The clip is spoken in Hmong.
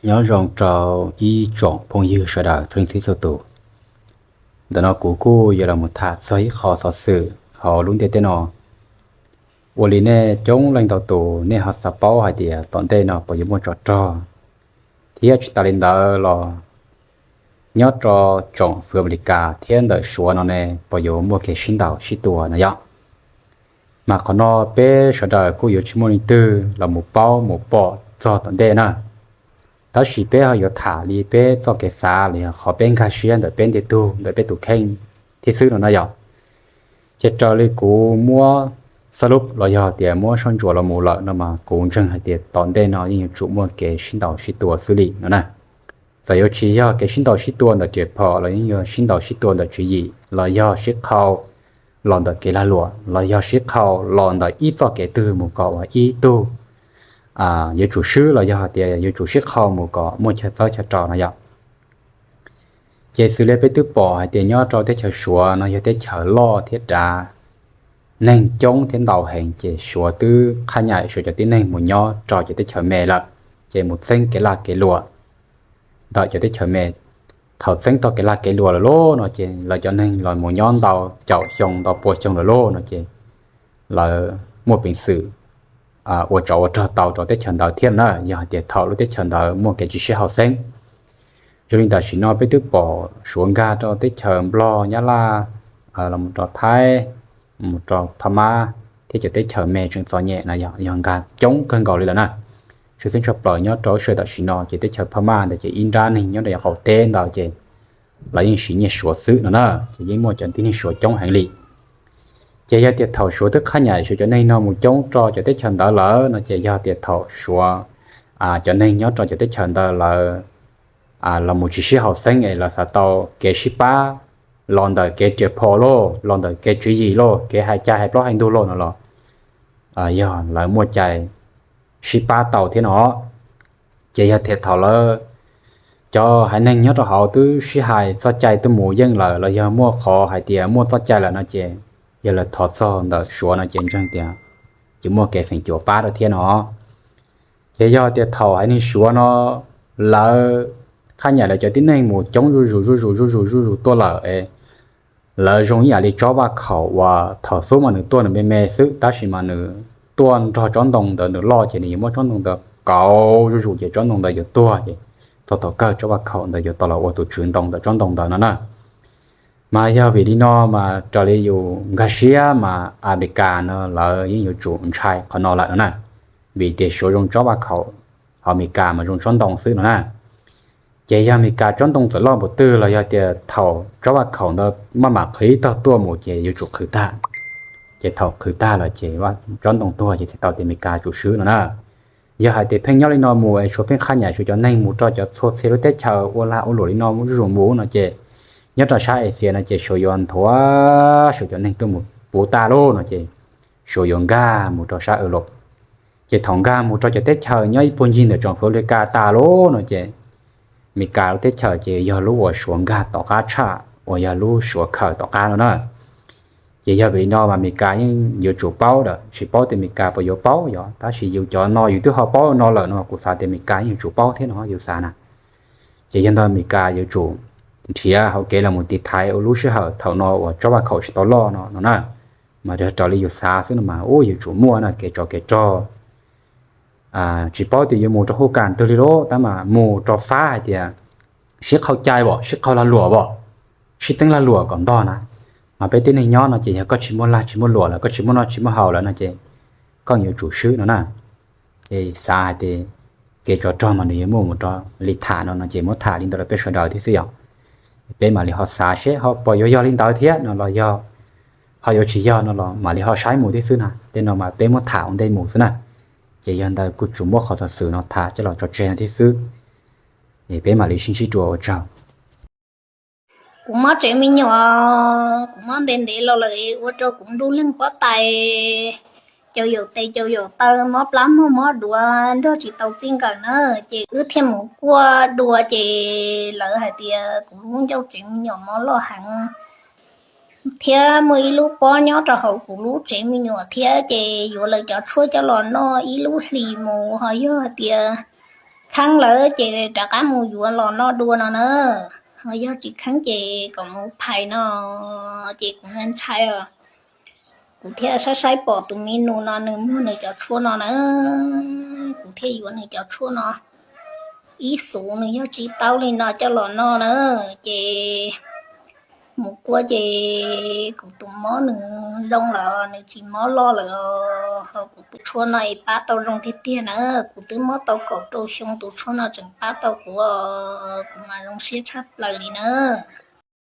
Nyob zoo rau ib tsoom phooj ywg sawv daws txhua leej txhua tus. Ntawm no kuv kuj yuav los mus tham txog ib qho xov xwm hauv lub ntiaj teb no. Ua li nej coob leej ntau tus nej ho xav paub hais tias tom ntej no puas yuav muaj tsov rog, thiab tsis tas li ntawd los nyob rau tsoom fwv Amelikas thiab ntawm Suav no ne puas yuav muaj kev sib ntaus sib tua no yom. Mas qhov no peb sawv daws kuj yuav tsis muaj leej twg los mus paub mus pom txog tom ntej na. Tab sis peb ho yuav tham li peb txoj kev xav los yog qhov peb nkag siab ntawm peb ntiag tug ntawm peb tus kheej thiab xwb no na yom. Ces raws li kuv muab xab lub los yog tias muab soj ntsuam los mus lawm no mas kuv ntseeg hais tias tom ntej no yeej yuav tsum muaj kev sib ntaus sib tua xwb li no na. Txawm yuav tsis yog kev sib ntaus sib tua ntawm riam phom los yeej yog sib ntaus sib tua ntawm tswv yim los yog sib qhau los ntawm kev lag luam los yog sib qhau los ntawm ib txoj kev twg mus kom uas ib tug yuav tsum swb los yog hais tias yuav tsum sib qhau mus kom muaj chaw txawb chaw rau no yom. Ces xws li peb twb pom hais tias nyob rau teb chaws Suav no yog teb chaws loj thiab dav, neeg coob thiab ntau heev, ces Suav twb qhab nyaim Suav cov tib neeg mus nyob rau cov teb chaws me lawm, ces mus txeeb kev lag kev luam ntawm cov teb chaws me. Thaum txeeb tau kev lag kev luam lawm lauj no ces lawv cov neeg los mus nyob ntau caum xyoo ntau pua xyoo lawm lauj no ces lawv muaj peev xwm ua tsov ua rog tau rau teb chaws ntawd thiab na, yog hais tias thaum lub teb chaws ntawd muaj kev tsis sib haum xeeb. Zoo li tam sim no peb twb pom Suav nkag rau teb chaws Nplog, Nyab Laj, los mus rau Thaib, mus rau Pha Mab thiab cov teb chaws me tseem txom nyem no yog nkag coob kawg nkaus li lawm na. Tshwj xeeb tshaj plaws nyob rau lub sij hawm tam sim no ces teb chaws Pha Mab ntawd ces ib nrab neeg nyob rau yav qaum teb ntawd ces lawv yeej siv nyiaj Suav xwb no na, ces yeej muaj cov tib neeg Suav coob heev li. Ces yog tias thaum Suav twb qhab nyaim Suav cov neeg no mus coob rau cov teb chaws ntawd lawm no ces yog tias thaum Suav cov neeg nyob rau cov teb chaws ntawd lawv los mus tsis sib haum xeeb es lawv xav tau kev sib pab los ntawm kev riam phom lauj, los ntawm kev tswv yim lauj, kev hais cai hais plaub hais ntug lauj no los yog lawv muaj cai sib pab tau thiab no. Ces yog tias thaum lawv cov haiv neeg nyob rau hauv twb sib hais txoj cai twb mus yeej lawm los yog muaj qhov hais tias muaj txoj cai lawm no ces yog lawv thov txog ntawm Suav no ces ntseeg tias yuav muaj kev feem cuam pab rau thiab no. Ces yog tias thaum haiv neeg Suav no lawv qhab nyaim lawv cov tib neeg mus coob zuj zus zuj zus zuj zus zuj zus tuaj lawm, lawv zoo ib yam li tsob vaj khaum uas thaum xub mas nws tuaj nws me me xwb tab sis mas nws tuaj nrog tsob ntoo ntawd nws loj ces nws yuav muab tsob ntoo ntawd kauv zuj zus ces tsob ntoo ntawd yuav tuag ces txog thaum kawg tsob vaj khaum ntawd yuav tau los ua tus tswv ntoo ntawm tsob ntoo ntawd no na. Mas yog vim li no mas raws li yus nkag siab mas Amelikas no lawv yeej yuav tsum ntshai qhov no lawm no na, vim tias Suav zoo tsob vaj khaum, ho Amelikas mas zoo tsob ntoo xwb no na. Ces yog Amelikas tsob ntoo txawm loj npaum twg los yog tias thaum tsob vaj khaum ntawd maj mam qhwv ib tog tuaj mus ces yuav tsum qhwv tag. Ces thaum qhwv tag lawm ces tsob ntoo tuag ces txhais tau tias Amelikas tsum swb no na. Yog hais tias pheej nyob li no mus es Suav pheej qhab nyaim Suav cov neeg mus rau cov txhua txhia lub teb chaws ua lag ua luam li no zuj zus mus no ces nyob rau sab Asia no ces Suav yuav nthuav Suav cov neeg tuaj mus puv tag lauj no ces Suav yuav nkag mus rau sab Europe. Ces thaum nkag mus rau cov teb chaws nyob ib puag ncig ntawm tsoom fwv Amelikas tas lauj no ces Amelikas lub teb chaws ces yog lub uas Suav nkag tom qab tshaj uas yog lub Suav khaws tom qab no na. Ces yog vim li no mas Amelikas yeej yuav tsum paub lawm, tsis paub tias Amelikas puas yuav paub yom, tab sis yus cov no yus twb ho paub no lawm no kuv xav tias Amelikas yeej yuav tsum paub thiab no yus xav na. Ces yog ntawd Amelikas yuav tsum nrhiav hauv kev los mus tiv thaiv ua lub sij hawm thaum no uas tsob vaj khaum tsis tau loj no no na. Mas raws li yus xav xwb no mas ub yuav tsum muaj no kev tsov kev rog, tsis paub tias yuav mus rau hauv kas twg li lauj, tab mas mus rau fab hais tias sib qhau cai as, sib qhau lag luam as, sib txeeb lag luam kom ntog na. Mas peb tib neeg nyob no ces yog koj tsis muaj lag tsis muaj luam lawm, koj tsis muaj noj tsis muaj haus lawm no ces koj yuav tsum swb no na. Ces xav hais tias kev tsov rog mas nws yuav muaj mus rau li tham no no ces muab tham li ntawd rau peb sawv daws thiab xwb yom. Peb mam li ho xav seb ho puas yuav yog li ntawd thiab no los yog ho yuav tsis yog no los mam li ho saib mus thiab xwb na. Tej no mas peb muab tham ua ntej mus xwb na. Ces yog ntawd kuv tsuas muab qhov xov xwm no tham coj los tso tseg no thiab xwb. Peb mam li sib ntsib dua, ua tsaug. Kuv mob tsev me nyuam, kuv mob ntev ntev los lawm ua rau kuv ntuj leeg pob tais, caum yaum tes caum yaum taw, mob plab mog mob duav nrog tsis tau txij nkawm na. Ces wb thiaj mus kuaj dua ces lawv hais tias kuv lub ncauj tsev me nyuam mob loj heev thiab muaj ib lub pob nyob rau hauv kuv lub tsev me nyuam thiab ces yuav lawv cov tshuaj coj los noj ib lub hlis mus ho yog hais tias Kheeb lawm ces rov qab mus yuav los noj dua no na. Ho yog tsis kheeb ces kom mus phais no. Ces kuv ntshai os, kuv thiaj saib saib pom tus me nus no nws muag nws cov tshuaj no na, kuv thiaj yuav nws cov tshuaj no ib xuv, nws yog tsis tau li no coj los noj na, ces mus kuaj ces kuv tus mob nws zoo lawm, nws tsis mob loj lawm. Ho kuv tus tshuaj no es pab tau zoo tiag tiag na, kuv twb mob tau kaum rau xyoo tus tshuaj no tseem pab tau kuv, kuv mas zoo siab tshaj plaws li nawb.